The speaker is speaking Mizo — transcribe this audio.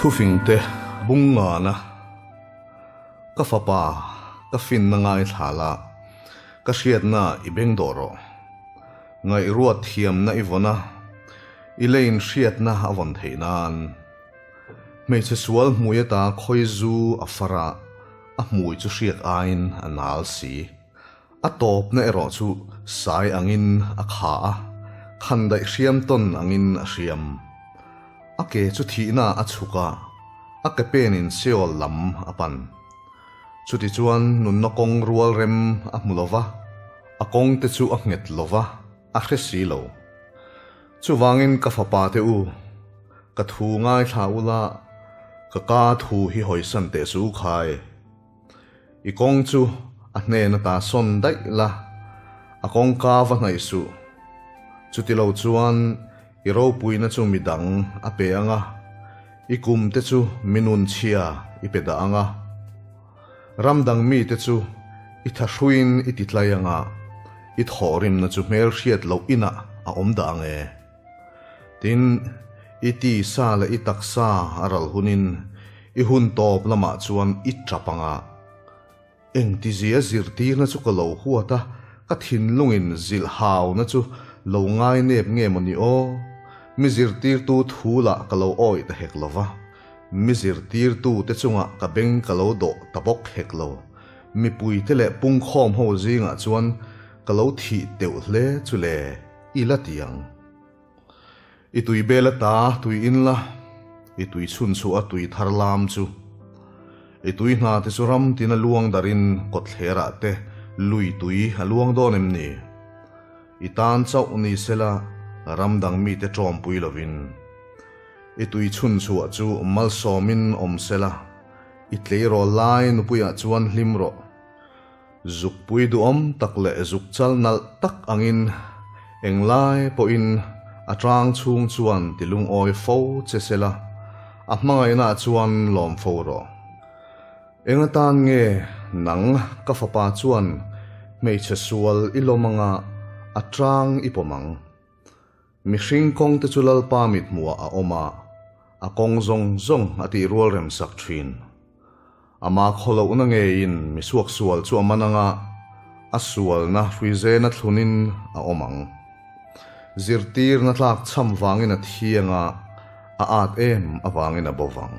Thufingte bung ngana ka fapa ka finna ngaithla la, ka hriatna i beng dawh rawh. Ngaihruat thiamna i vawn a, i leiin hriatna a vawn theih nan. Hmeichhe sual hmui ata khawi zu a far a, a hmui chu hriak aiin a nal si. A tawpna erawh chu sai angin a kha a, khandaih hriam tawn angin a hriam. A ke chu thihna a chhuk a, a ke penin Seol lam a pan. Chutichuan nunna kawng rual rem a hmu lo va, a kawngte chu a nghet lo va, a hre si lo. Chuvangin ka fapa te u, ka thu ngaithla ula, ka ka thu hi hawisan teh su khai. I kawng chu a hnen ata sawn daih la, a kawngka va hnaih suh. Chuti lo chuan i ropuina chu mi dang a pe ang a, i kum te chu mi nun chhia i pe dah ang a. Ram dang mite chu i thahruiin i ti tlai ang a, i thawhrimna chu hmelhriat loh inah a awm dah ang e. Tin, i tisa leh i taksa a ral hunin i hun tawp lamah chuan i tap ang a. Engtizia zirtirna chu ka lo huat a, ka thinlungin zilh hauna chu lo ngai nep nge maw ni aw? Mi zirtirtu thu lah ka lo awih ta hek lo va, mi zirtirtute chungah ka beng ka lo dawh ta bawk hek lo. Mipuite leh pungkhawm ho zingah chuan ka lo thih teuh hle chu le. I la ti ang. I tui bel ata tui in la, i tui chhun chhuah a tui thar lam chu. I tui hna te chu ram tin a luang darin kawtthler ah te lui tui a luang dawn em ni? I tan chauh ni sela ram dang mite tawmpui lovin. I tui chhun chhuah chu malsawmin awm sela, i tleirawl lai nupuiah chuan hlim rawh. Zukpui duhawm tak leh zuk chal nalh tak angin englai pawhin a tang chhung chuan ti lungawi fo che se la, a hmangaihnaah chuan lawm fo rawh. Eng atan nge nang ka fapa chuan hmeichhe sual i lawm anga a tang i pawm ang? Mihring kawng te chu Lalpa mithmuhah a awm a, a kawng zawng zawng a tih rual rem sak thin. Ama khawlohna ngeiin mi suaksual chu a man anga a sualna hruizena thlunin a awm ang. Zirtirna tlak chham vangin a thi anga a at em avangin a bo vang.